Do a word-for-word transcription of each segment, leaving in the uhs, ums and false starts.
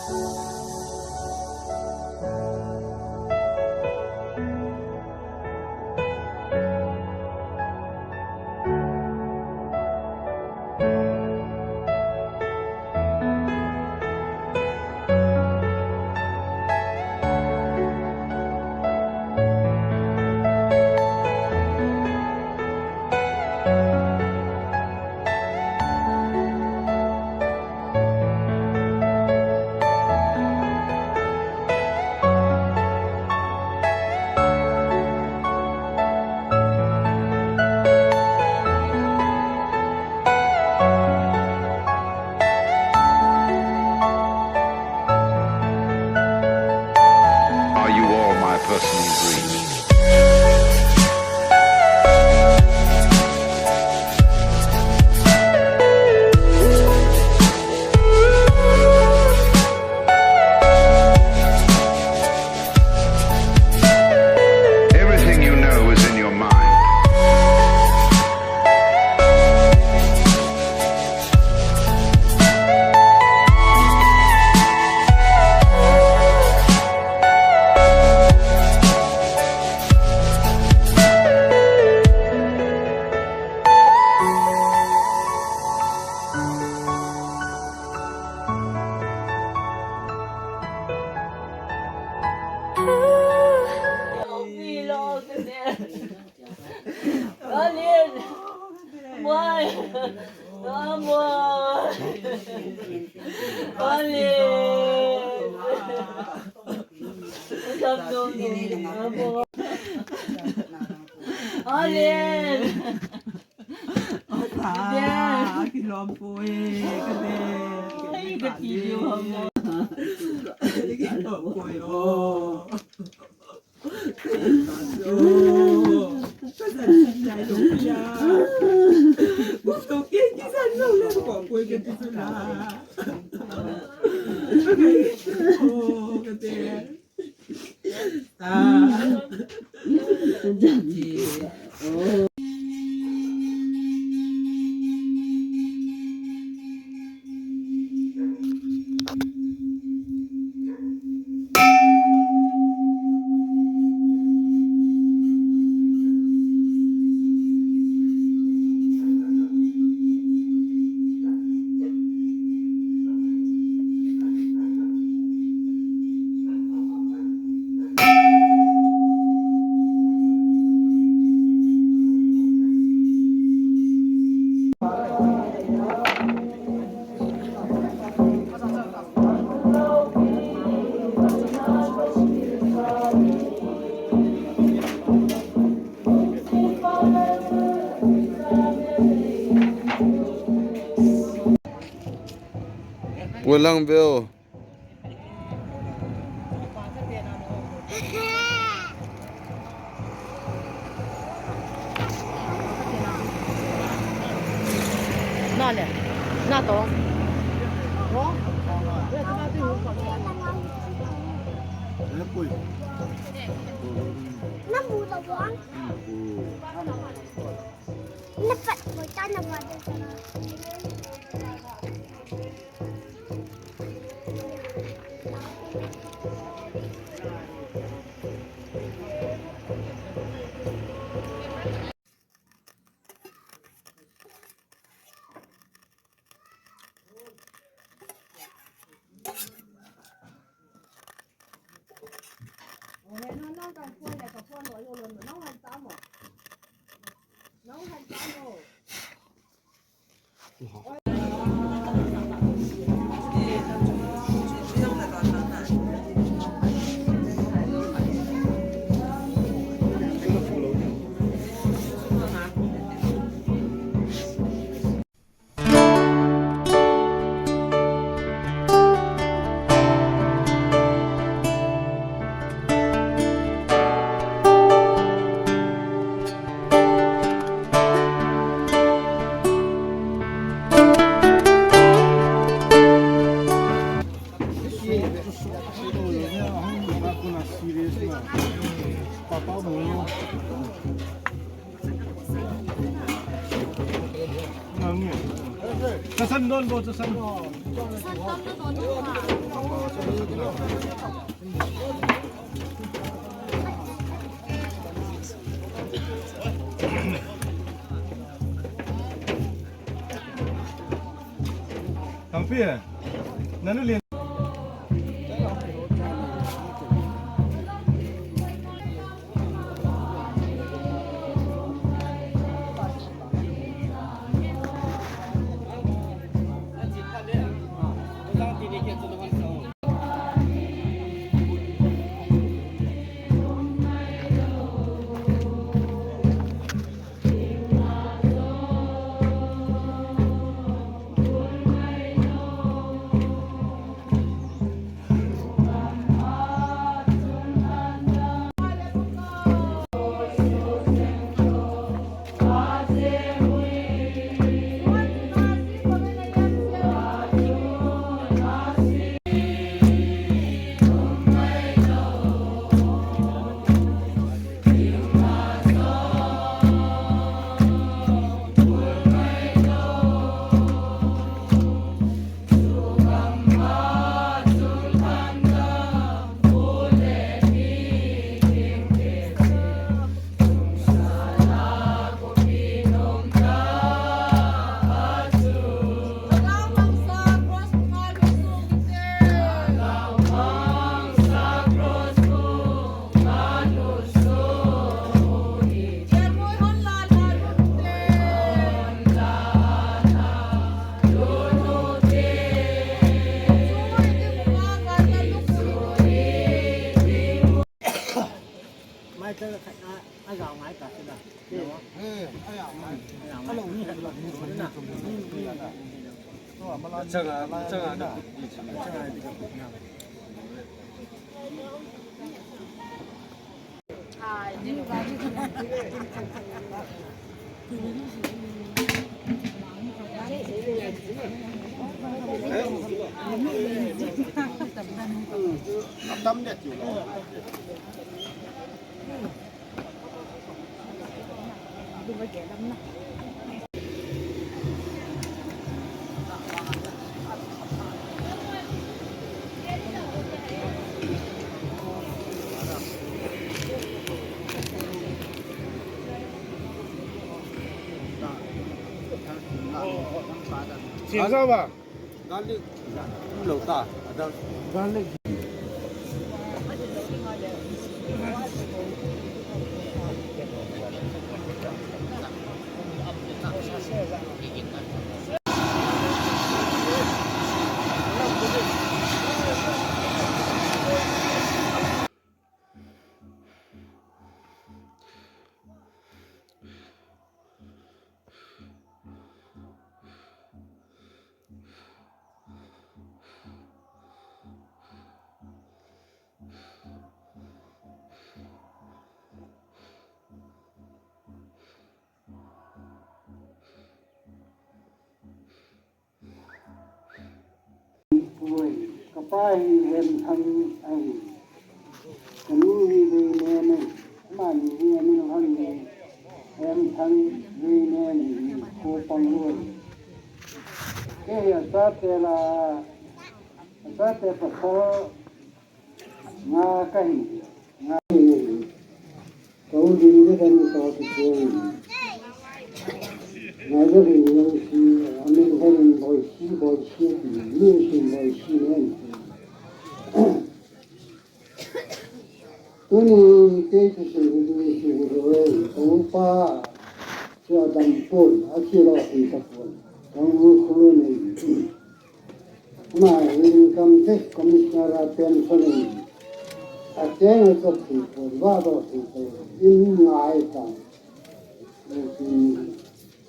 Are you all my personal dreams? Everything you know is in your mind. Alin! Mai! Amor! Alin! Alin! Opa, kilom poi, kate. Ai, kati diu ham. Kilom poi, o. Pulang beo. Na le, na to. Na mu la wang. Na pat ko ta na wa de. Chasan don bo, chasan. Chasan don don ha. Pi, nanu lin. Singzawa. Garlic. Lo ta. Ada. Garlic. Oi, kapa hi Hemthang ahi. Kanu hi Veinen ahi. Amani hi amin hon hi Hemthang Veinen ahi. Khopang loi. Kei hi achate la, achate pasal nga kahi. Nga kahi. Ka u Ding Ding Ding ka kikoi. Ngai da ring nang si, amin da ring Boisi, Boisi ti, min si Boisi nen. Tuni kei thusei ding si hu ro, ka upa chu adam pon, athi lo ti ta pon. Ka u khulu nei. Ama income tax commissioner a pension in, acheng achop thei pon, vahdoh thei pon, in ngai ta.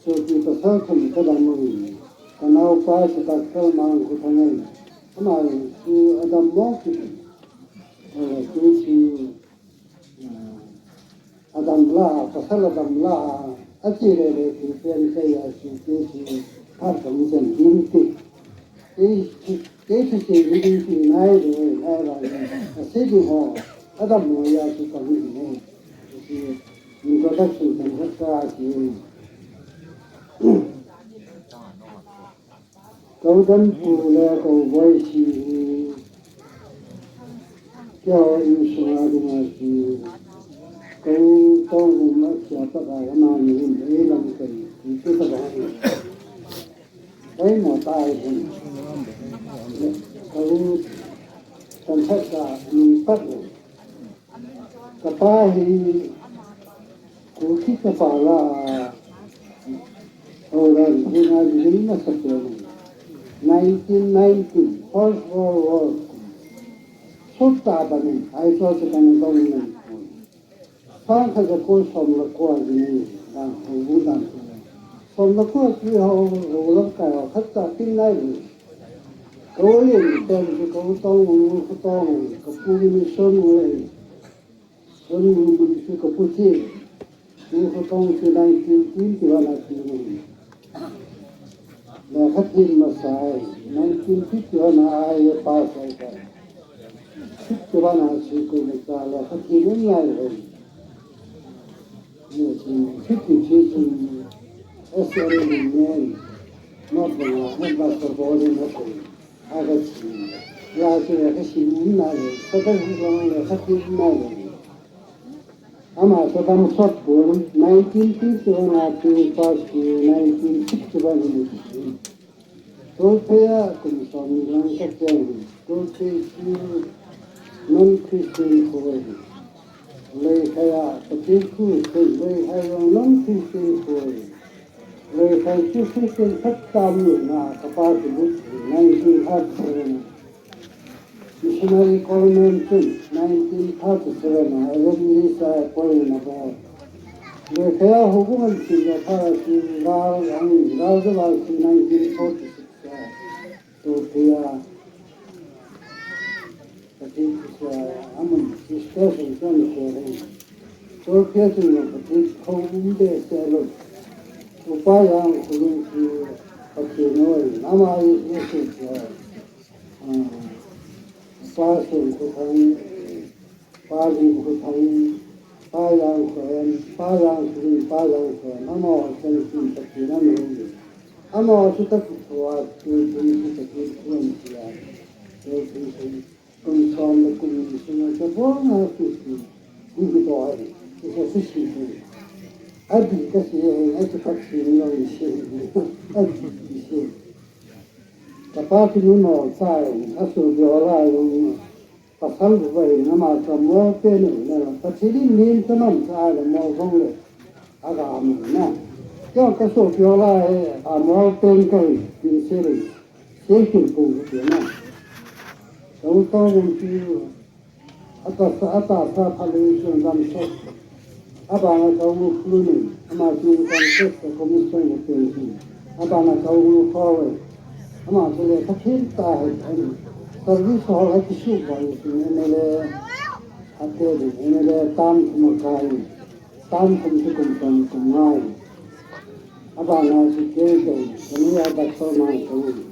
Sopi pasal thum ka dam uvin, ka naopa chu Doctor Mangkhothang ahi, ama chu adam mo kit in. Ahile tuchi, ah, adam la, pasal adam la, achi le le thil pen kei a chi, tuchi phat ka mi chan tin ti. Kei, kei thusei mi ding ti nai le, nai le, asei ding ho, adam mo a chu ka mi ne. Introduction kan khat ka sei. Ka u Dampu le ka u Boisi hi keiho insunga dinga chu ka u Tongum a chia pat a amani in eilamkai ti chu ka ba hi. Kei mo tai hin. Kei tan khat ka ni pat lo. Ka pa hi Kuki ka pa la, Oran hi na ding na sa pe ni. Nineteen nineteen, First World War. Sot ta ba ni, ai to se ka ni ba ni. Sang khat ja ko som le ko a ding ni, dan ho bu dan. Som le ko a ti ho, ho lang ka ho, khat ta tin nai ni. Ka o lien ten chu ka u tong u, ka tong u, ka pu ni son u le. Son u ni chu ka pu ti. Ni ka tong chu nineteen twenty-one a ti ni. Lekha them masa ai, nineteen fifty-one a ai pass ai ka. Fifty-one a school masa lekha them ngai ai. Ni chu fifty-three chu S L A ni, not the headmaster boarding house. Aga chu, ya chu lekha them ngai ai, sa ta hu long lekha them ngai ai. Ama chu dam sot pon, nineteen fifty-one a pi pass pi, nineteen sixty-one ni. Tolphei a kum som ni lang ka cheng, Tolphei chu non-Christian kho ahi. Leikhai a Pathen thu sei, Leikhai jong non-Christian kho ahi. Leikhai chu Christian khat tam ni na ka pa chu lut nineteen thirty-seven. Missionary Covenant chun nineteen thirty-seven a evangelist a appoint na bol. Leikhai a houbung an chin le pha chu gal ang, gal chu gal chu nineteen forty-six a Tolphei a Pathen thu sa amun sister sun chun sharing. Tolphei a chun Pathen thu um behseh lou. Upa Jangkhulun chu Pathen in ama hi message a, ah, Pa Songkhothang, Pa Limkhothang, Pa Jangkhoen, Pa Jangkhoen, Pa Jangkhoen, amaho chun Pathen in amin. Amaho chu ka kithua, chu chu chu Pathen thu ahin tia. Chu chu chu. Kum som le kum ni sunga ka bol na tu tu. Ni ki to ai. Ki sa si si tu. Adi ka si ai, ai tu ka si ni lo ni si. Adi ki si. Ka pa ki ni mo sa ai, a su bi ola ai lo ni. Pasal bu bai na ma ka mo pe ni na. Pathen in min ta man sa ai lo mo gong le. Aga amu na. Kyo ka so kyo la he, a mo pen kai, in seri. Seri kin pung kyo na. Ka u to gum ti, ata sa, ata sa pha le sun gam so. Aba na ka u klu ni, ama ti kan se ka commission ni pen ki. Aba na ka u ko we. Ama ko le ka thin ta he, service hall ha ki su ba ni, M L A, ate ni, M L A tam kuma kai. Tam kum chu kum som kum ngai. Abana chu kei kei, kani a doctor ngai kei.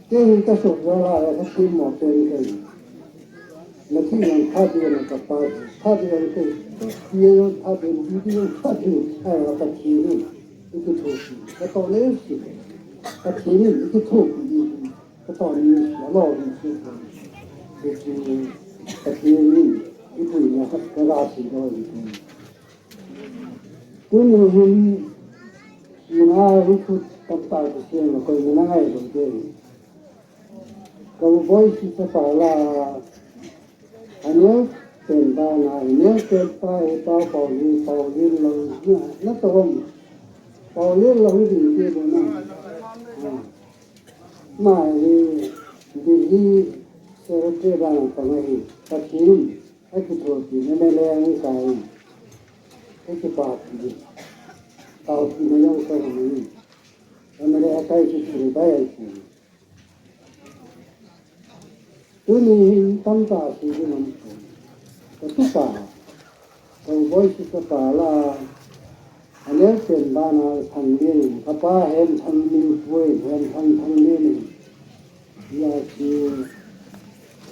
Kei hi ka suk jo la, ka thim mo pen kei. Na thi lang tha di na ka pa, tha di lang kei. Ye yo tha di, di di yo tha di, ai la ka thi ni. Itu thu si, ka to ne si. Ka thi ni, itu thu si. Ka to ne si, a lo ni si. Itu, ka thi ni, itu na ka, ka la si do ni. Tuni hin, ina hi thu tamtah kisem a koima na ngailou ding. Ka u Boisi chapa la, aneo pen bana, aneo pen pa hi pa Paulin, Paulin lang, na, na to om. Paulin lang ding ti bo na. Ah. Ama hi Delhi Secretary bana pang ahi, Pathen in akithopi, M L A ahi tai. Akipapi, taopi na jong sa ni, M L A akai chu thil bai ahi. Tuni hin tamtah sei ding um pon. Ka tupa, ka u Boisi chapa la, aneo pen bana Thanglen, ka pa Hemthang Minpui, Hemthang Thanglen. Hia chu,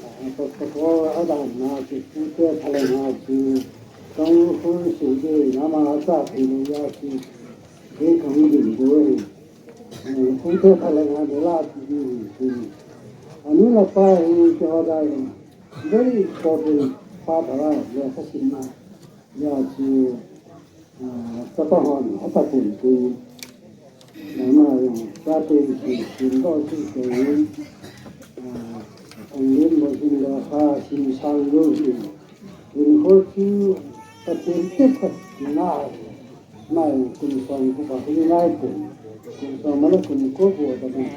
ah, ka, ka ko a dan na chu, pute thalang a chu, kong khun sei ding, ama cha thei lo hia chu, kei kong ding ding. Eh, pute thalang a de la chu ding chu. Anu le pa hi ke ho dai, very important part of our, le ka sin na. Hia chu, ah, chapa hon, ata pun tu. Mama yang sa te si sin do si te ni. Ah, ang lim bo sin do ha sin sang do si. In ho chu ta tin te pa na. Mai kum song ko pa ni nai ko. Kum song ma la kum ko ko ta ni.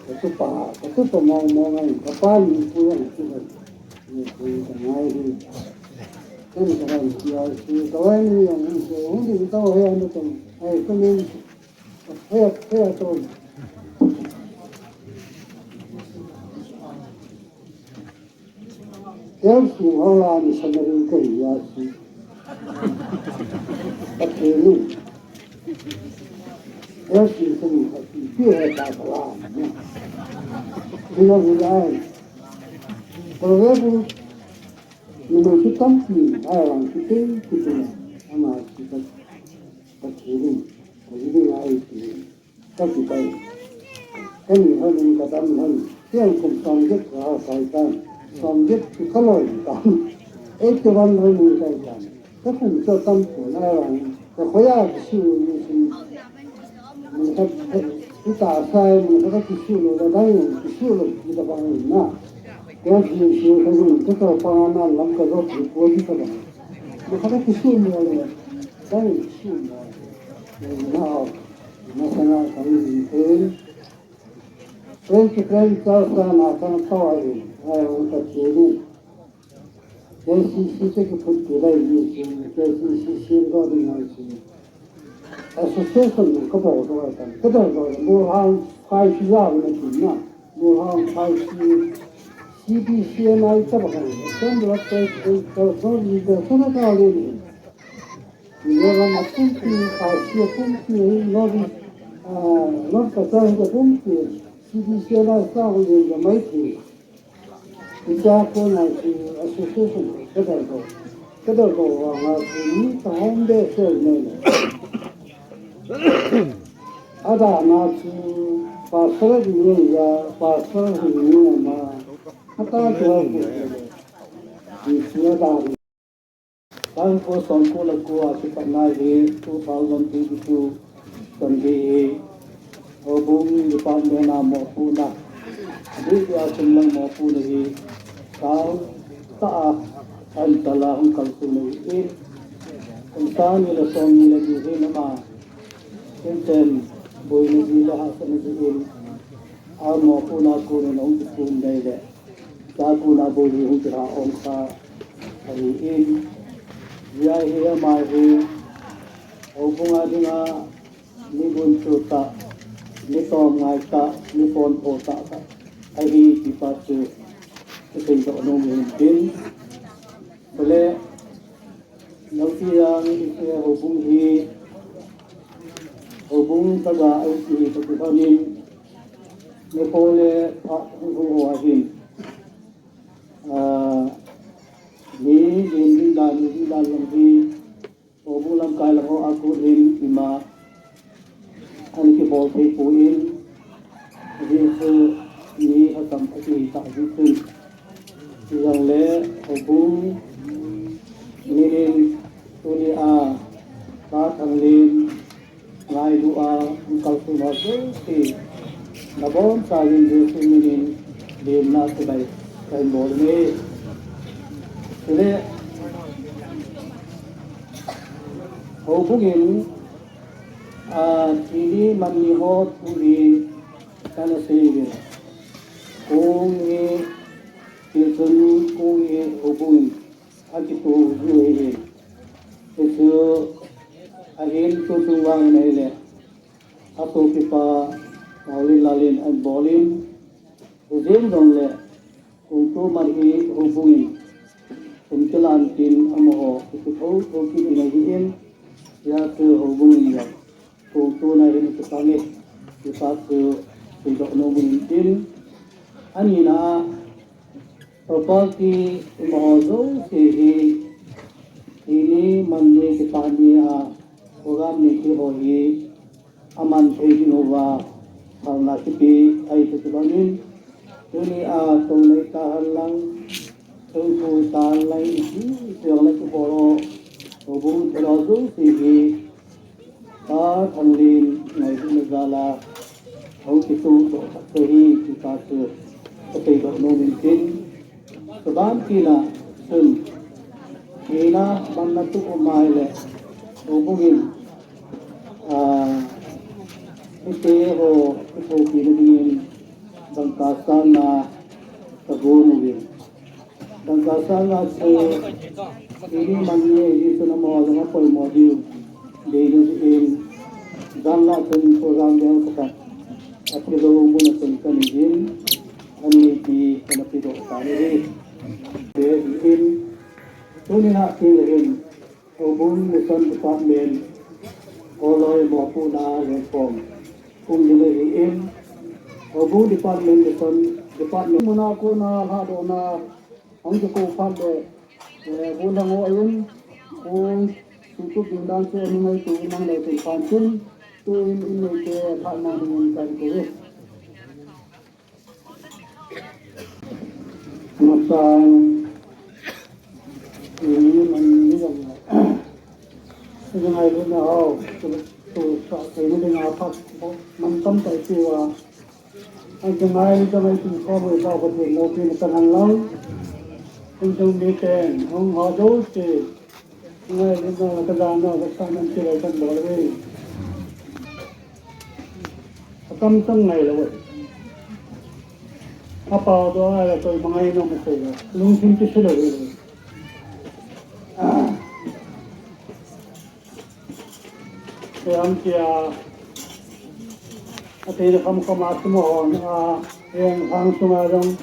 Ka tu pa, ka tu pa mong mong ai, ka pa ni pu yang tu ka. Ni pu ka ngai ni. Kan ka ran ki ai si, ka wai ni yang ni so, hung di ta ho yang ni tong. Ai ko ni. Hea, hea to. Tel sung hong la missionary ka hi a si. Pathen in. Tel sung sung ka si. Pi he ta ka la. Ina hu lai. Proverb. Ni mo ki tam ki. Ai wang ki te ki te. Ama ki ta. Pathen in. Pathen in ai ki. Ka kipai. Ka ni hon in ka dam hon. Siang kum som jet ka ha kai tan. Som jet ki ka loi tan. Eighty one hon in kai tan. Ka kum cho tam ko na rang. Ka khoya ki su ni sin. Mun ka, ka, ki ta sai mun ka ki su lo da dang ki su lo ki da bang na. Ka ki su ka ni ka ka pa na lam ka zo ki ko ki ka ba. Mun ka ki su lo le. Dang ki su lo. Na. Masanga kami in. Twenty twenty thousand a kang tawa in. Ai, ang ka chini. K C C te ki phut ki lai ni si, K C C si do ni ngai si. Association ka bo do ai tan. Ka do do mo hang kai si ya na ki na. Mo hang kai si. C B C N I ta ba kan. Sen do te te to so ni de so na ka le ni. Nilai lam a pumpi, Asia pumpi, North, ah, North Kachar hi pumpi, C D C L I sa hu le le mai thi. Icha ko na si association, ka dal ko. Ka dal ko wa nga si ni ta hom de se ne le. Ada na si pastor ni ya, pastor ni ma. Ata ko ko. Ni si ada. Tangko songko le ko a kipatna hi two thousand twenty-two Sunday hi. Houbung department a mopohna. Dui a sunglang mopohna hi. Tang ta a an tala hung kalsona hi in. Kum sang ni le song ni le ni hi nama. Kum ten boina ji le hahsatna ji in. A mopohna ko ni hung kipun dai le. Chakun a bou hi hung kira ong kha ahi in. Hia hi ama hi houbung a dinga ni gunchu tah, ni tom ngai tah, ni pon pho tah tah ahi ti pa chu kisei doh nom in tin. Bole Nau ti yang i te houbung hi, houbung ta ga ai ti hi ka ti kha nin, ne po le pha hu hu ho a hin. Ah, ni din din dan, ni din dan lang hi, houbung lam kai lang ho a ku hin ima. An kibol thei poi, ajeh chu mi atam ahi tah jeh chun. Chujong le houbung minin tuni a Pa Thanglin ngailu a hung kalson ho jouse nabonchauvin Jesu minin lemna chibai kahin bol uve. Chule houbung in A, thi ni man ni ho thu hi kana sei uve. Kong hi, thil chun kong hi houbung in akitoh u ahi. Hichu ahin tutu vang in ahile, asopipa Paulin Lalin ahin bol in, hijeng jongle, Kongtu mat hi houbung in, kum kilan tin amaho, kitu thotho kit in ahi in, hia chu houbung in jong, kongtu na hin kipang e, kipa chu, kidoh nom in tin, ani na, property amaho jouse hi, thi ni man ni kipa ni a, program ni ti ho hi, Aman thei ding uva, phalna kipe ahi kati bangin, tuni a tonei tahen lang, tongthu tahen lang, iti, iti jongle kibol u, houbung thilha jouse hi, Pa Thanglin ngailutna jal a hung kituh doh khat chu hi, ti pa chu ka seidoh nom in tin. Ka ban tina chun, hina ban na tuh um ahile, houbung in, ah, hiti ho kithopi na dingin dangka sanga ka gon uvin. Dangka sanga chu, ini man nge hi chun amaho jong apoimo diu. Deina jeh in, janlhah chun program ding khat, athilou mun a chun ka nei in, ani ti kana pedoh tan ahi. Te hi in, tuni a ti le in, Houbung Mission Department, Koloi mopohna lengkhom kum ding ahi in, Houbung Department, Mission Department. Muna kona lhadohna hung kikou phat le, eh, bu lang ho in, kong sutup ding dan chu ani ngaito in nang lei tun phan chun, tu in in neite phat na ding in kan ko e. Masang, ini man ni jong. Ini ngailutna ho, tu, tu sa, ini ding a phat, man tam tai ti uva. An jong ngai, jong ngai tu ko mo ba ko tu mo pi na kan lang. Kun jong mi ten, hung ho jo ti. Ngailutna ka dan na ka sa nan ti lai kan bol ve. Akam tang ngai lou. Apa do a la koi mangai no ma sei la. Lungthim ti se lou. Ah. Te am tia. Ate na kam kam a sumo hon a. Eng hang sunga jong.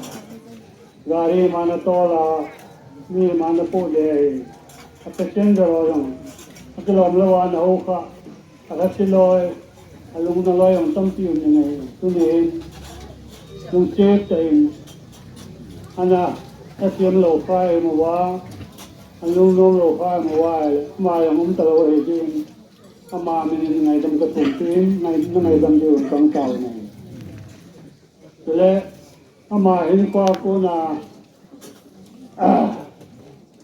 Gari mana tola, mi mana pu de, a passenger ho jong, akilom lou a na ho kha, akha ti loi, alungna loi jong tampi um ni ngai, tuni hin, lungset tah in, ana, asiam lou kha e mo va, alungnom lou kha e mo va, ama jong um talou ahi jin, ama min in ngaidam ka thum tin, ngai, ngaidam diu kang tao nai. Chule, ama hinkho a kona,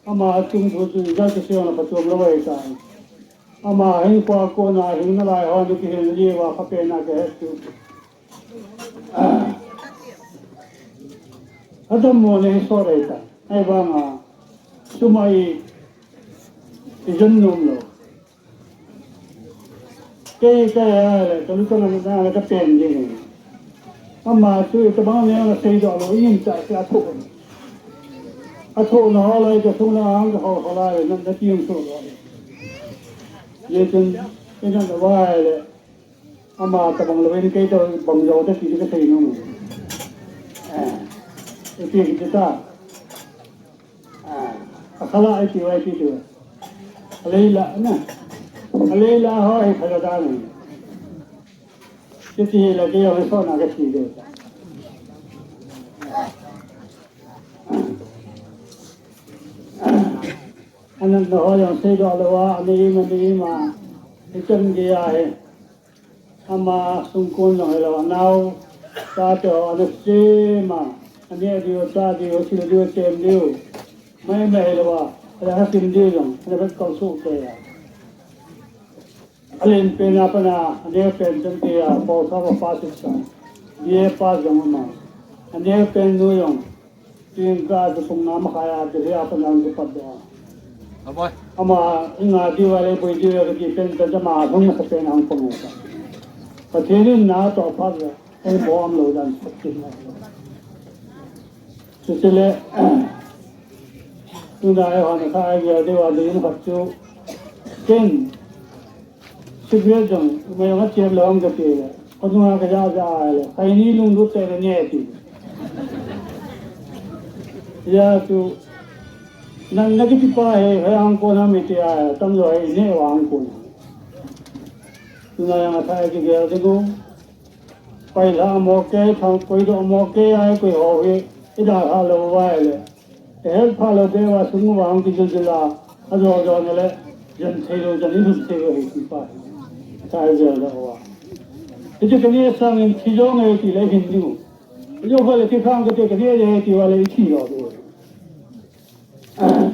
ama chung thu chu ijakai seina phatchom lou ahitai. Ama hinkho a kona hing nalai ho ni kihin liva phapen a kahet chu. Adammo na hi sot ahitai. Ahivanga, sum a i, ijon nom lou. Kei, kei a le, ka lu ka ngan na le ka pen ding. Ama chu tabang ne na sei doh lou, in cha cha tho. A tho na ho lai ka thung na ang ka ho ho lai na, na ti ang tho lou. Ye chun, ina na vai le. Ama tabang lou in kei tabang jou ta ti ka sei nom. Eh, ti ki ta. Ah, akhala ai ti vai ti tu. Alei la na. Alei la ho ai khala da ni. Ti ti la ke yo so na ke ti de. Anan na ho yang sei do lo wa, ani ma, ani ma. Ikan ge ya he. Ama sungkon jong hilou, anao, chate ho, ana sem a, aneh diu, chah diu, sil diu, chem diu. Mai mai hilou a, ana hasim diu jong, ana vet kol suh kei a. Alen pen a pat a, aneo pen chan kei a, pawl khat a pass sa. B A pass jong ama. Aneo pen nu jong. Tin ka chu pung nga makhai a, ti hia pa nang chu pat doh a. Aboi. Ama, i nga diu a le, boi diu a, ka ti pen pen ama, thong masa pen hung pang u ka. Pathen in na toh phat le, ei mo am lo dan sat kin na. Chu chu le, tuna ei hon kha ai gel diu a, ding khat chu. Ken, Cigarette jong, mai jong a chem lou ang ka ti le. Ka nung a ka ja ja le. Khaini lunglut te le nge ti. Ya tu. Nang na kiti pa he, he ang ko na mi ti a, tam jo he ne wa ang ko na. Tuna yang a thai ki gel de go. Pai la mo ke, thang koi do mo ke, ai koi ho he. Ida ha lo wa le. Ehel pha lo te va sung va hung kijil jil a, ajo jo na le, jen thei lo, jen in thei lo hi ti pa. Ka jil lo va. Iti kani sang in thi jo nge ti le hin ni. Iti pha le ti khang ka te kani le ti va le thi lo.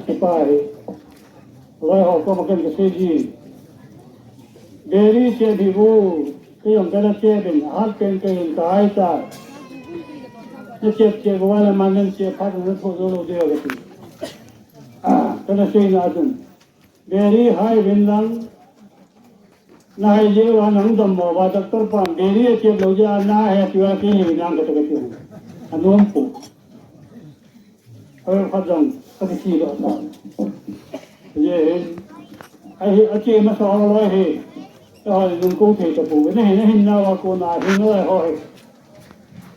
Ti pa hi. Vai ho ko ma kan ka se ji. Beri chep hi vo, kei jong kana chep in, ahat pen kei in kahai tai. Na chep chep vo le man nen chep phat na tho jou lou ding kati. Ah, kana seina chun. Beri hai vin lang. Na hai jeh uva nang dammo uva doctor pan beri achep lou jeh a na he tia kei hi nang kati kati. Anom pu. Hoi khat jong, kati kilo ta. Ye hin, ahi, ache masa ho loi hi. Ahoi, nung ko thei ta pu, na hin, na hin na va ko na hin loi ho hi.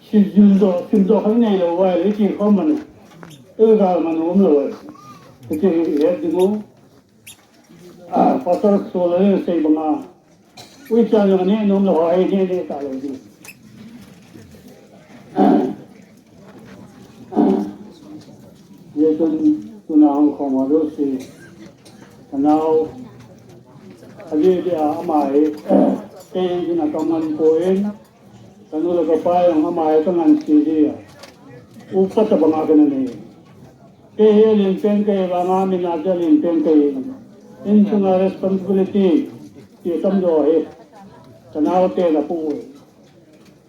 Si jun do, sim do khat nei lou va, le chi khom manu. E ga manu um lou va. Kati hi, he ding u. Ah, Pastor Solale sei banga. Ui, chan jong ne nom lou, ai ne ne ta lou di. Ye tun, tuna hung khom a do si. Kanao. Aji dia ama e. Kei jin a kaman po in. Kanu le kapa jong ama e kangan si dia. Upa tabang a kana nei. Kei hi alen pen kei, vanga min a chu alen pen kei. In chunga responsibility ti tam jo hi. Kanao te na pu.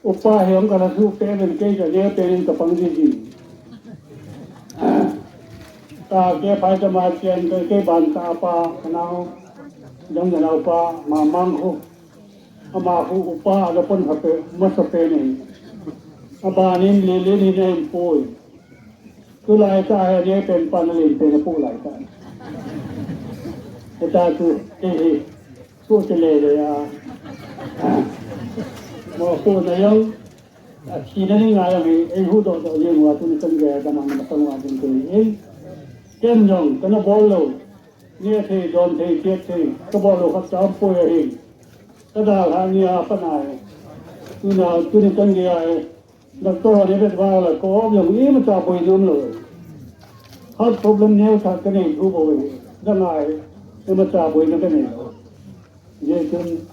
Upa hi hung kala su pe ben kei ka le pen in ka pang ji ji. Ta ke phai ta ma chen kei, kei ban ta pa kanao. Jong kanao pa ma mang khu. Ama khu upa a pon kha pe, masa pe nei. Abanin le le ni nei poi. Tulai ta he ne pen pan le pen pu lai ta. He ta tu, he he. Su te le le ya. Mo su na yong. A chi na ni nga yong he, e hu do do yong wa tu ni kan ge da ma na pang wa ding tu ni. Ken jong, kana bol lou. Nia thei, don thei, tiat thei, ka bol lou khat cham poi ahi. Ka dal ha nia pa nai. Tuna, tuni kan gei ahi. Doctor ho ni vet va la ko, jong imacha boi nom lou. Heart problem neo khat ka nei thu bou ahi. Da ngai, imacha boi na ka nei lou. Jeh chun,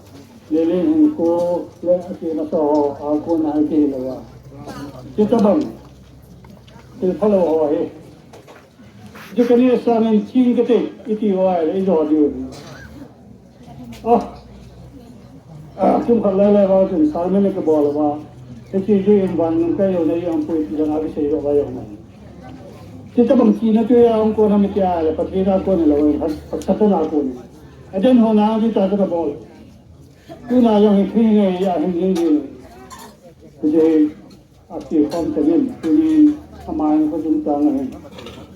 le le hin ko, le ati na so, a ko na ki lou a. Ti tabang. Ti phalou ho ahi. Jikani sangin ching kate, iti vai, ijo diu. Ah. Ah, tum khat lai lai va, tum sangin ke bol va. Iti ji in van nung kai yo na yang pui ti jang abi sei va yo na. Ti tabang chi na tu ya ang ko na mi tia, le Pathen a ko ni lo, ha, ha, Satan a ko ni. Aden ho na ti ta ka bol. Tuna jong hi thei nge ya hin jing jing. Kuje a ti khom ta nin, tunin ama in kho jung chang ahin.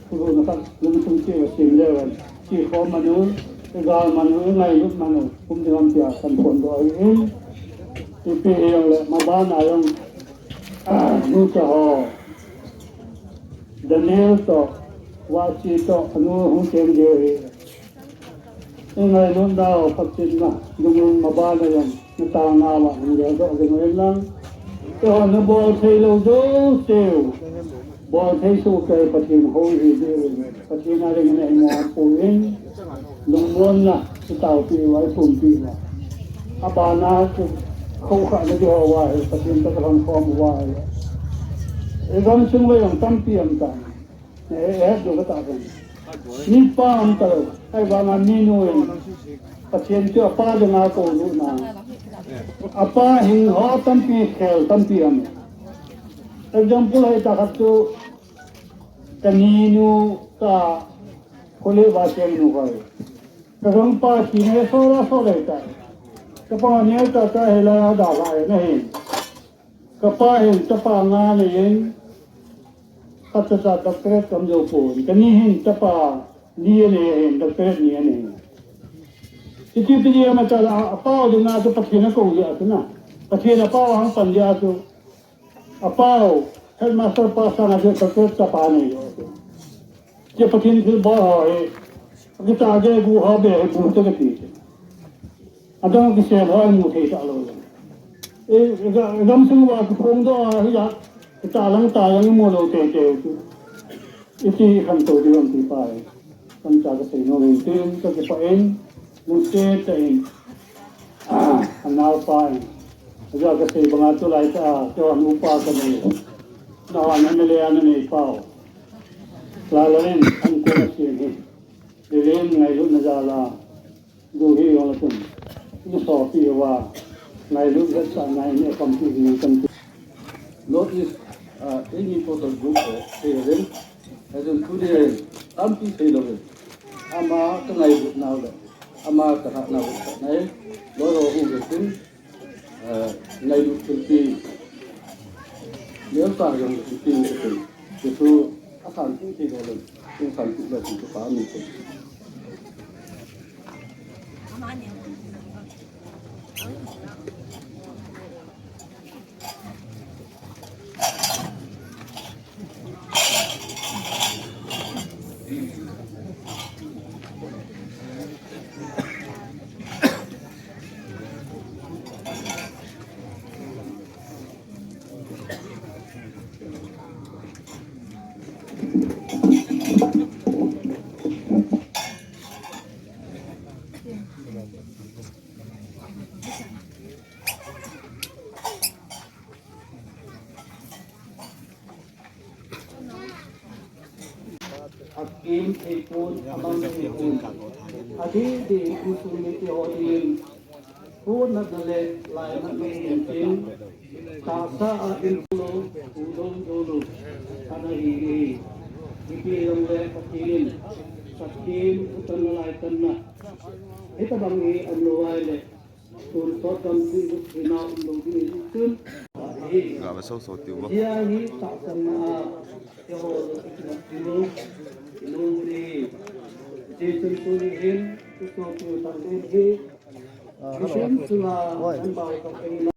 Kulu na khat lungthim chi a sim leu hen. Ti khom manu, i gal manu, i ngailut manu, kum ding ham tia kan phon doh ahi in. Ipi hi jong le, maban a jong, ah, nu cha ho. Daniel toh, Vachi toh, anu hung cheng diu ahi. Ingai lun dau Pathen na, dungun mabana jong, na tang na wa, hung jao doh ding in lang. Keiho na bol thei lou jouse u. Bol thei soh kei Pathen hou hi ding, Pathen a ding na imo pu in. Lungmonna, i taopi uva, i pumpi uva. Abana chu, khoukhah na ding ho uva hi, Pathen toh ka lhon khom uva hi. I gamsung uva jong tampi um tan. Eh, eh, do ka ta pen. Mipa um ta lou. Ahivanga minu in. Pathen chu apa dinga kou lutna. Apa hing ho tampi khel tampi um. Example hai ta khat chu. Ka ninu ka khole va cheng nu ka. Ka gangpa thi ne so la so le ta. Ka pa ne ta ta he la da la ne hin. Ka pa hin chapa nga nei in, khat cha cha doctorate kam jou pon. Ka ni hin chapa ni anei hin, doctorate ni anei. Iti pi di ama cha la, a pau ding na chu Pathen a kou jeh a chu na. Pathen a pau hang pan jeh a chu. A pau, headmaster pa sang a chu doctorate chapa nei jo chu. Che Pathen thilbol ho hi, kita ge gu ho be hi bu te kati. Adang kisem ho imu thei talou. E, e ga, e gamsung uva kiphongdoh a hi a, kita lang ta jong imu lou teitei u chu. Iti khantou ding ham ti pa e. Kamcha kasei nom in tin, kakipah in, lungset tah in. Ah, anaopa in. Aja kasei banga tulai tah a, keiho nupa kanei. Nahon M L A nanei pau. Lala in, an ko na sin hi. Lilin ngailutna jal a. Duhi jong la chun. Ni so pi wa, ngailut vetsahna in a kampi ni kampi. North East, ah, eimi photo group ho, thei rin, hijeh chun tuni rin, tampi thei lou rin. Ama ka ngailut nau le, ama ka hat nau le, nai, lo lo hu ve tin, ah, ngailut thilpi, neo sa jong thilpi, thilpi, thilpi, a san thilpi thei lou rin, thil san thilpi lou rin, thilpi pa ni thil. Akim eipon, amang eipon. Adih dih insung mite ho dingin, pon natna le lainatna umtin, tahsa a inlou, ulou, joulou, ana hi hi. Ipi jongle Pathen in, Pathen in utanna laitanna, hitobang hi umlou ahile, tonsot gam twi lut theina umlou ding ahi chun. Ga va so so tiu vo. Hia hi tahsanna a, keiho, inu, inu ni. Hijeh chun tuni hin, isopiu Pathen hi, mission chunga, kan bau ka kei na.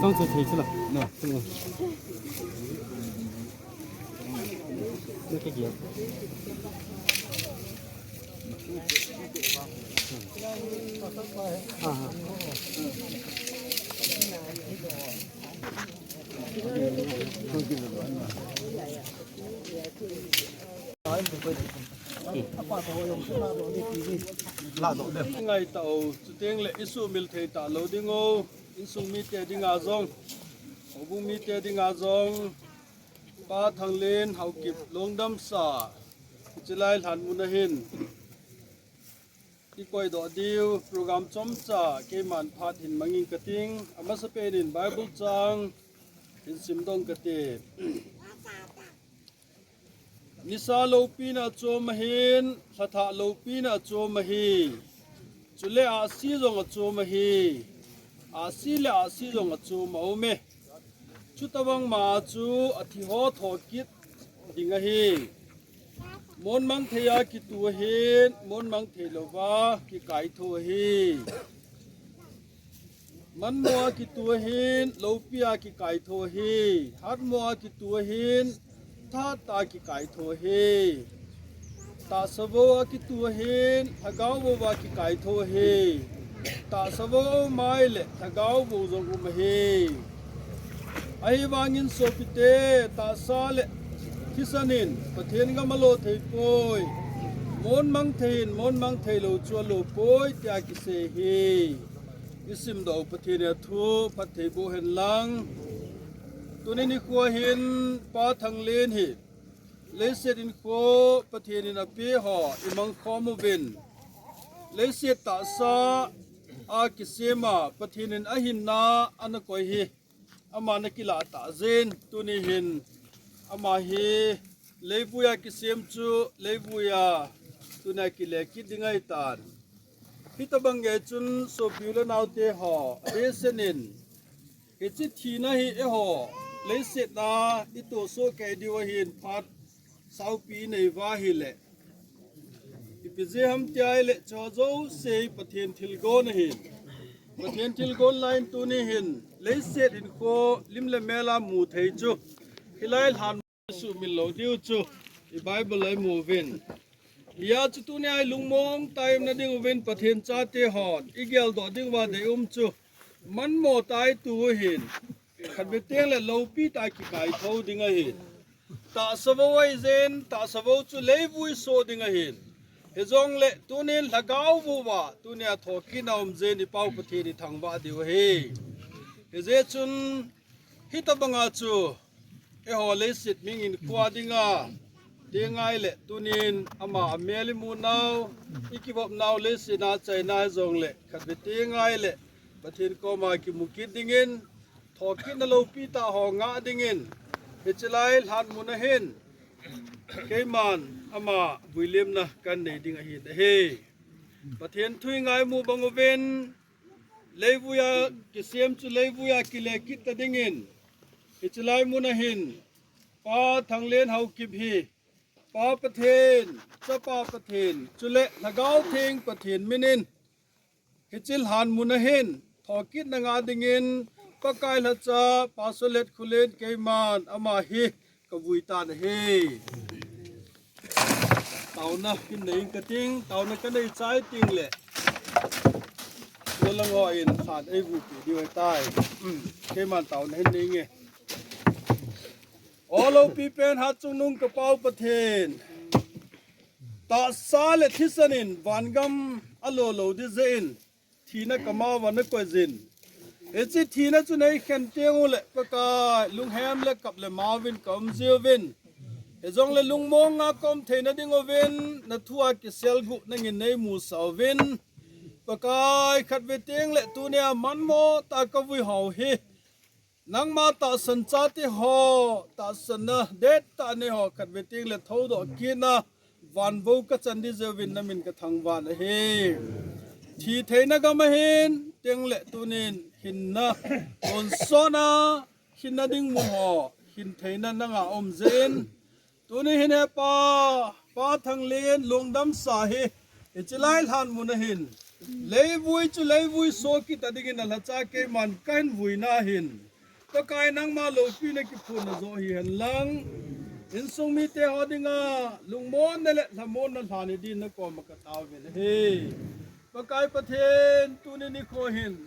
Tang chu thei chu la. Na, tang. Na ke giang. Ngai ta o, chuteng le i sumil thei ta lo ding o, insung mite dinga jong, houbung mite dinga jong, Pa Thanglen Haokip lungdamsa, chilai lhan mun a hin i koidoh diu program chomcha keiman phat hin mangin kating, amasapen in Bible chang hin simdoh kate. Nisa loupina chom ahin, lhathah loupina chom ahi. Chule ahsi jong achom ahi. Ahsi le ahsi jong achom aume. Chutobang ma chu athi ho thokit ding ahi. Mon mang thei a kitu ahin, mon mang thei lou va kikaitho ahi. Manmo a kitu ahin, loupi a kikaitho ahi. Hatmo a kitu ahin, thahat a kikaitho ahi. Tahsa vo a kitu ahin, lhagao vo a kikaitho ahi. Tahsa vo um ahile lhagao vo jong um ahi. Ahivangin sopite, tahsa le thisan in Pathen gam alo thei poi. Mon mang thei in, mon mang thei lou chu alo poi, tia kisei ahi. Isimdoh Pathen in athu phatthei boh hen lang. Tuni nikho hin Pa Thanglen hi leiset hinkho Pathen in ape ho imang khom uvin, leiset tahsa a kisem a Pathen in ahinna ana koi hi ama ana kilah tah jeh in, tuni hin ama hi leivui a kisem chu leivui a tuni a kile kit ding ahitan. Hitabang gei chun sopi u le naote ho, abehseh in hiche thina hi eiho leiset a itoh soh kei diu ahin, phat saupi inei uva ahile, ipi jeh ham tia ahile, chuho jouse hi Pathen thilgon ahin. Pathen thilgon lai in tuni hin leiset hinkho lim le mel a mu thei chu, hilai lhan sumil lou diu chu i Bible a imu uvin. Hijeh chun tuni a ilungmong tah a ium nading uvin Pathen chate hon igeldoh ding uva deium chu, manmo tah a itu u ahin, khatvei teng le loupi tah a kikaitho ding ahin. Tahsa vo ahi jeh in, tahsa vo chu leivui soh ding ahin. Hijongle tunin lhagao vo a tuni a thokitna um jeh in i Pa u Pathen ithangvah diu ahi. Hijeh chun hitabang a chu eiho leiset mihing hinkho a dinga, teng ahile tunin ama amel imu nau, ikivop nau, leiset a achaina hijongle khatvei teng ahile Pathen koma kimu kit dingin, thokitna loupi tah ho ngah dingin, hiche lai lhan mun a hin keiman ama vuilimna kanei ding ahi. Pathen thu ingaimu bang uvin, leivui a kisem chu leivui a kile kit ta dingin, hiche lai mun a hin Pa Thanglen Haokip hi Pa Pathen, Chapa Pathen, chule Lhagao Theng Pathen min in, hiche lhan mun a hin thokitna ngah dingin Pakai lhacha Pastor Letkholen keiman ama hi kavui tan ahi. Taona kinei inge kating, taona kanei chai teng le, golhang ho in lhan eivuipi diu ahitai. Keiman taona hin nei inge. O loupi pen hatchungnung ka Pa u Pathen, tahsa le thisan in vangam alo lou ding jeh in thina kama uva nakoi jin. Hiche thina chu neikhen teng uleh Pakai, lunghem le kap le ma uvin kaum jiuvin. Hijongle lungmong a kaum theina ding uvin, nathua kiselguh nangin neimusah uvin. Pakai, khatvei teng le tunia manmo tah a kavui hou hi, nangma tahsan chate ho, tahsanna dettah nei ho khatvei teng le thoudoh kitna vanvou kachan ding jeh uvin namin kathangvah ahi. Thitheina gam a hin teng le tunin hinna tonsot a, hinna ding mun ho hin theina nangah um jeh in, tuni hin he Pa, Pa Thanglen lungdamsa hi, hiche lai lhan mun a hin leivui chu leivui soh kit ta dingin nalhacha keiman kahin vuina hin, Pakai nangma loupina kiphutna joh hihen lang, insung mite ho dinga lungmonna le lhamonna lhan hi din nakoma kataovin ahi. Pakai Pathen, tuni nikho hin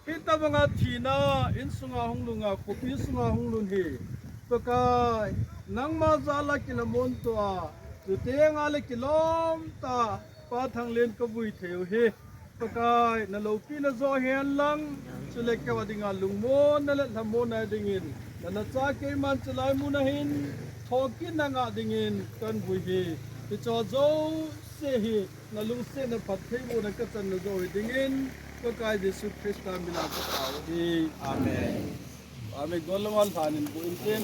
hitabanga thina insunga hung lhun a, khopi sunga hung lhun hi, Pakai, nangma jal a kilhamon to a, chuteng le kilom tah a Pa Thanglen kavui thei u hi, Pakai, naloupina joh hihen lang, chule keiho dinga lungmonna le lhamonna dingin, nalhacha keiman hiche lai mun a hin thokitna ngah dingin kahin vui hi. Hicheho jouse hi nalungsetna phattheibohna kachanna joh hi dingin, Pakai Jesu Christa min a katao hi. Amen. Amen. Golhang ho lhan in bu intin.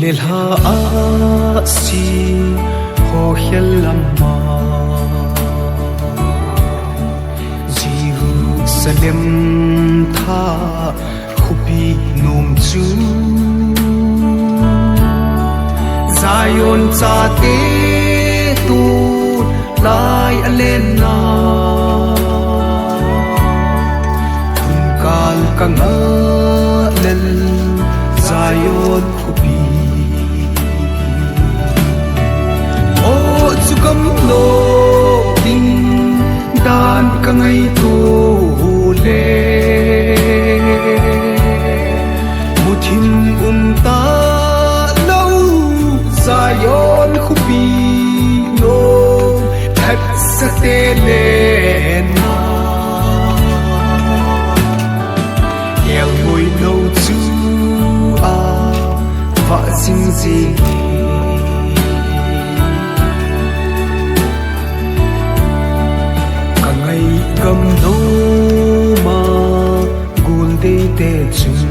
Lha a si ho khel lama Jerusalem tha khupi nom chu Zion chate tu lai a lenna Thungkal ka ngah lel Zion khupi. Aw chu gam lou ding dan ka ngaito le muthim um talou Zion khupi lou phatsate lenna Helngoi lou chu a vah jing jing e. Ka ngai gam lou ma gul dei te chun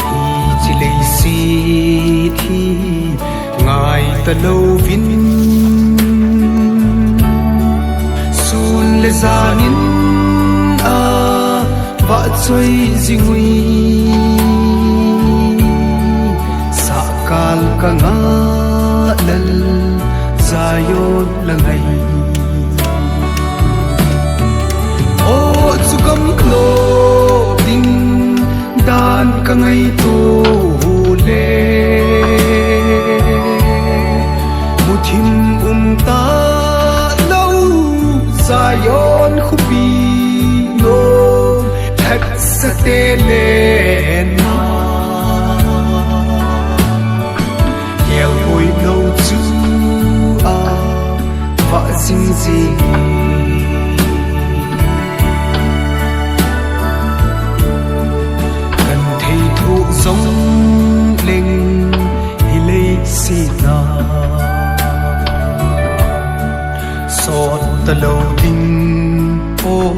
hiche leiset hi ngai talou vin sun le jan in a vah choi jing ui sahkal ka ngah lel Zion la ngai Aw chu gam lou ding dan ka ngaito le muthim um talou Zion khupi lou phatsate lenna Helngoi lou chu a vah jing jing e. Kan thei thoh jong leng hi leiset na sot talou ding aw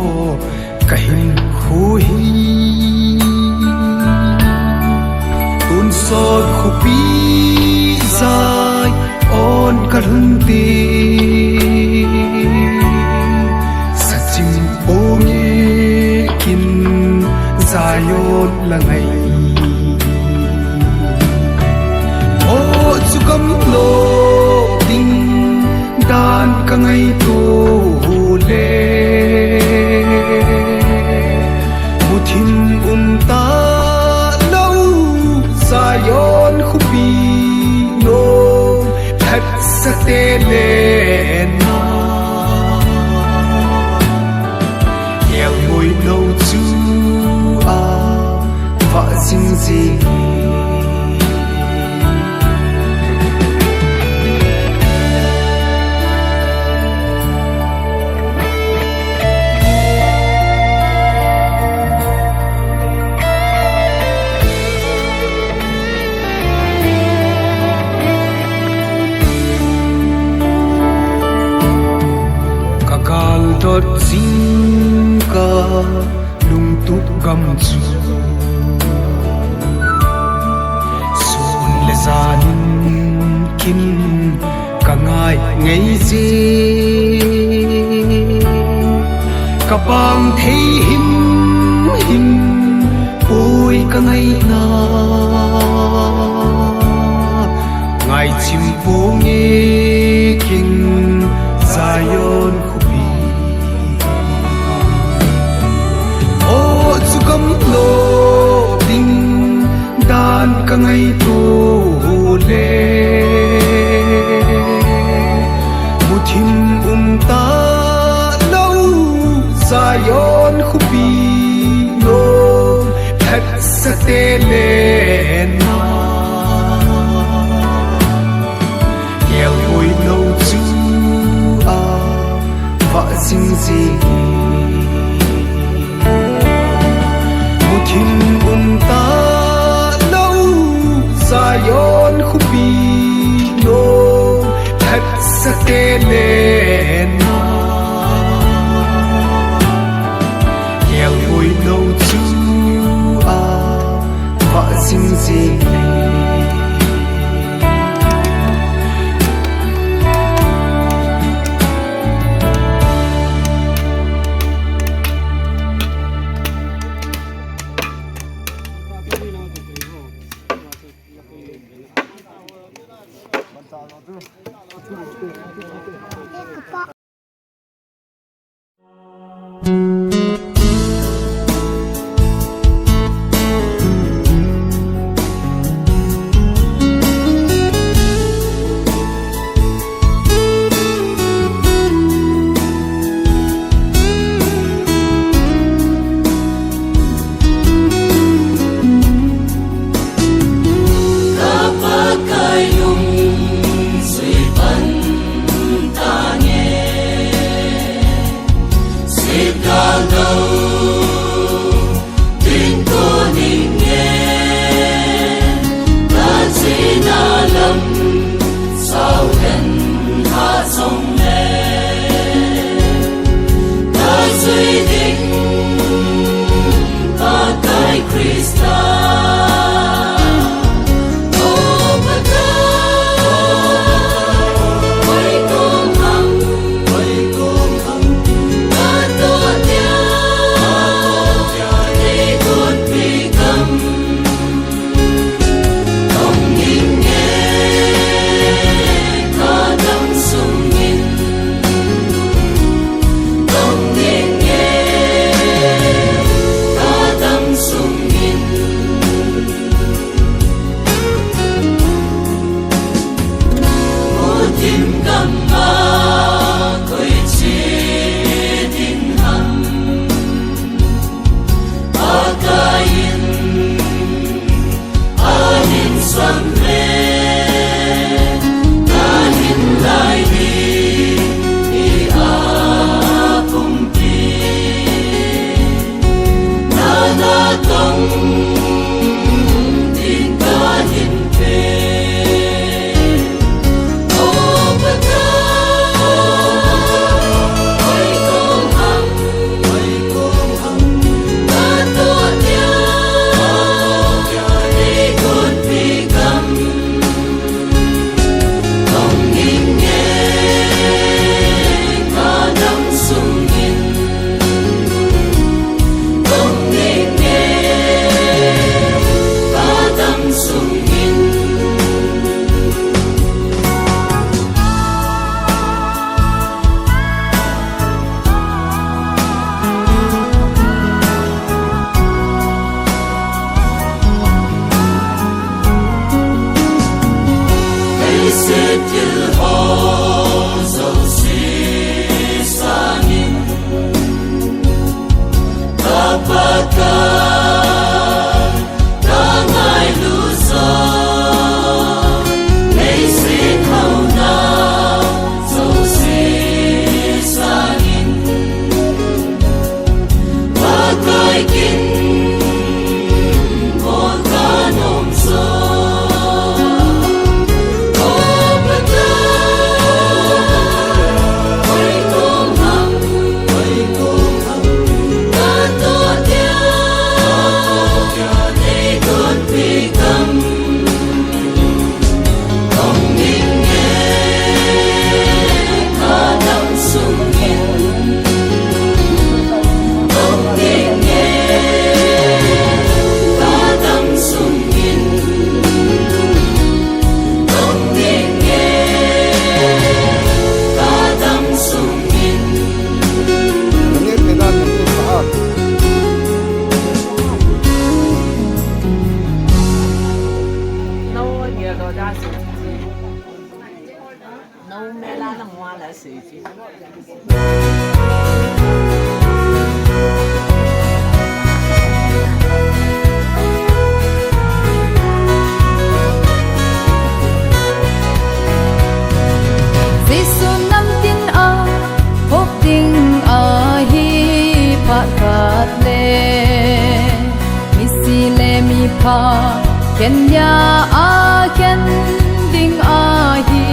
ka hinkho hi tonsot khupi Zion ka lhun te sachim ponge kin Zion la ngai Aw chu gam lou ding dan ka ngaito le muthim um talou Zion khupi lou phatsate lenna Helngoi lou chu a vah jing jing e. Ka gal dot jing ka lungtup gam chu sun le jan in kin ka ngai ngei jing ka pang thei him him poi ka ngaina ngai chim ponge kin Zion khupi Aw chu gam lou ding dan ka ngaito le muthim um talou Zion khupi lou phatsate lenna Helngoi lou chu a vah jing jing e. Muthim um talou Zion khupi lou phatsate lenna Helngoi lou chu a vah jing Jesu nam tin a hop ding ahi phat khat le, misi le mipha khen dia a khen ding ahi.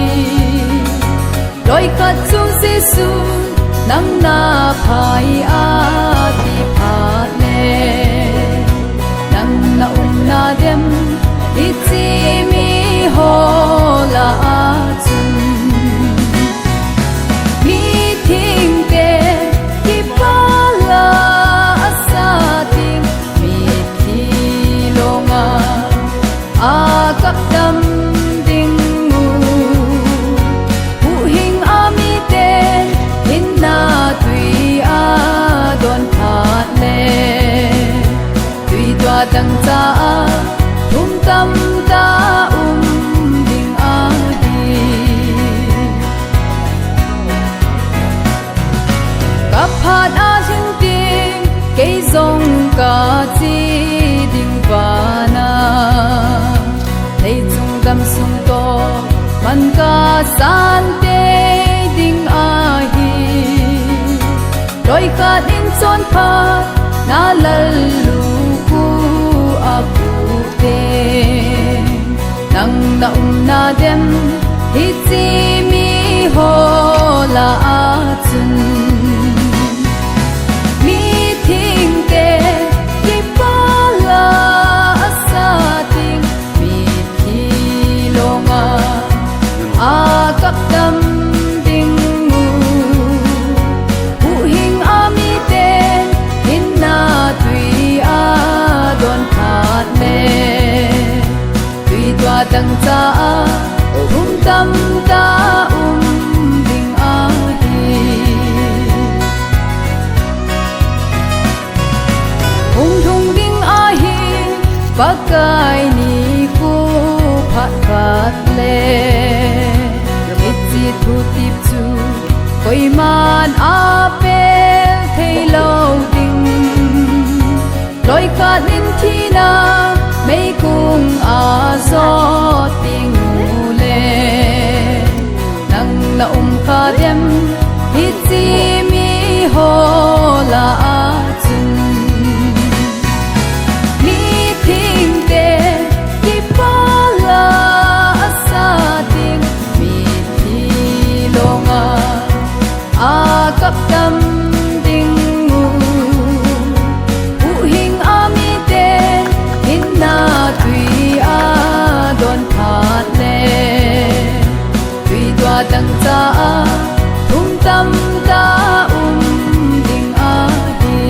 Loi khat chu Jesu nang na phai a ti phat le, nang na um na dem Sante ding ahi, loi khat in chonphat na lallu khu apu te. Nang na um na dem hiche miho lah a chun. Mithengte kipah lah a sa ding, mithi longa a kap tam ding u. Huhhing a mite hinna tui a don phat le, tui tua dangchah a hung tamtah um ding ahi. Hung lhung ding ahi, Pakai nikho phat phat le. Hiche thutep chu koiman apel thei lou ding. Loi khat in thina meikong a jot ding u le. Nang na um kha dem hiche miho lah a chun. Mithengte kipah lah a sa ding, mithi longa a kap tam ding u. Huhhing a mite hinna tui a don phat le, tui tua dangchah a hung tamtah um ding ahi.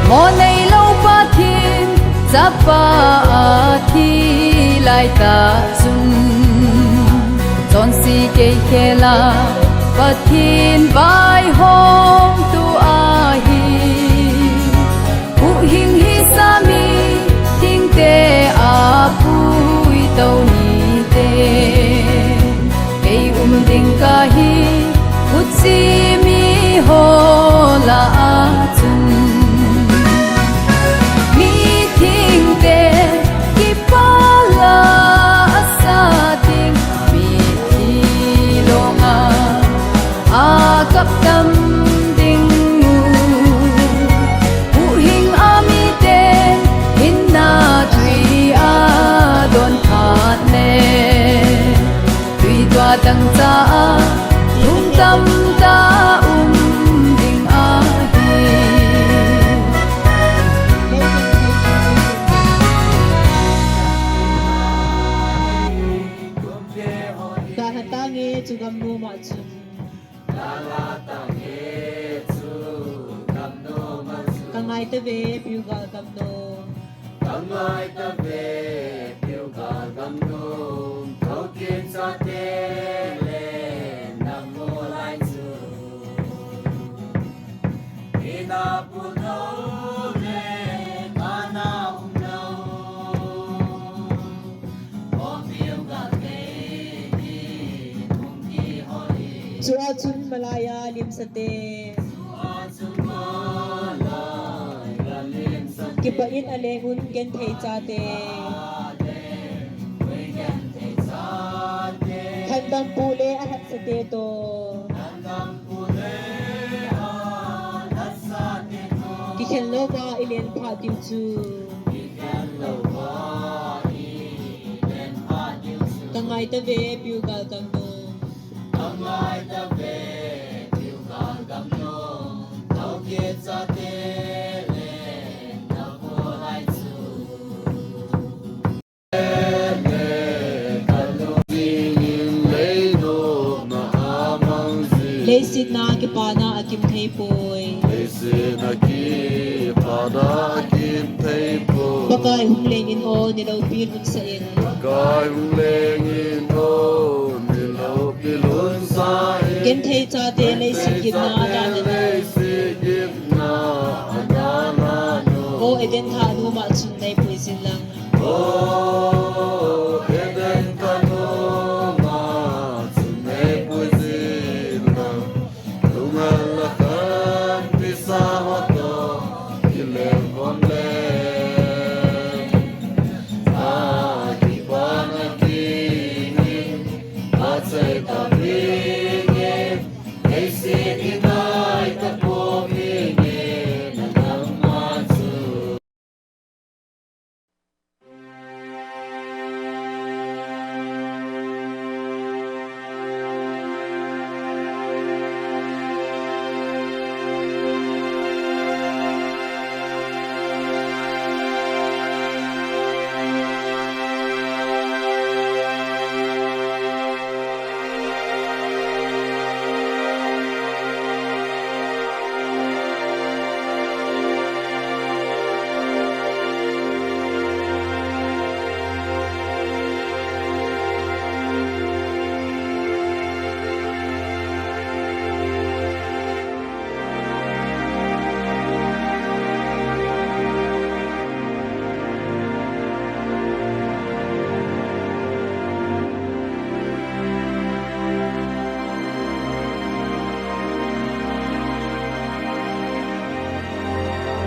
Mo neilou Pathen chapa athi laitah chun, chonse kei khel a Pathen vaihomtu ahi. Huhhing hisa mithengte apui tou nite, kei um ding kahi, huche miho lah a chun. Mithengte kipah lah a sa ding, mithi longa a kap tam ding u. Huhhing a mite hinna tui a don phat le, tui tua dangchah a hung tamtah um ding ahi. Ka hatang e chu gamnom a chun. Ka ngai tave, Piugal gamnom. Ka ngai tave, Piugal gamnom. Thokit chate le na mo lai chu. Ina pu no le ka na um no. Chua chun malaiya limsate. Kipah in aleng un genthei chate. Khandam pu le alhatsate to. Kikhen louva i len phat diu chu. Ka ngai tave, Piugal gamnom. Ka ngai tave, Piugal gamnom. Thokit chate le na mo lai chu. Leiset na kipana akim thei poi. Leiset na kipana akim thei poi. Pakai hung leng in o, ni loupi lhunsa in. Pakai hung leng in o, ni loupi lhunsa in. Genthei chate leiset gimna a dan a. Leiset gimna a dan a. O Eden thah numa chun nei pui sin lang.